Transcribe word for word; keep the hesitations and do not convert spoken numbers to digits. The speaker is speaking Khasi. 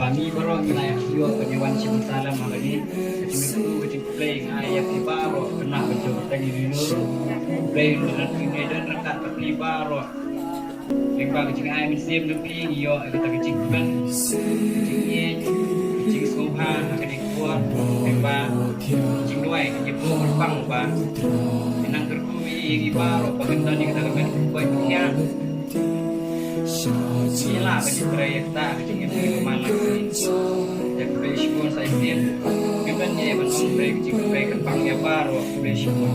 Ba ngi baroh ngi la ïa ïoh ban ïa wan shim salam ha kane ka jingkyrkhu ka jingkhublei nga ai ïa phi baroh kane ka jingkyrkhu ka jingkyrkhu. Khublei ruh na phi ngi don ryngkat bad phi baroh. Lyngba ka jingai mynsiem jong phi ngi ïoh ïa kata ka jingkmen, ka jingïeit, ka jingsngewbha ha kane ka por. Lyngba ka jingduwai ka jingpyrkhat ba ngi nang kyrkhu ïa ngi baroh ba ngin don ïa kata ka met kaba koit ba khiah. Ngi lah ban ïatrei ïa kata ka jingim kaba man la ka jingim. Te khublei shibun sa shisien. Ngim don ei ban ong hynrei ka jingkhublei kyrpang ïa baroh, khublei shibun.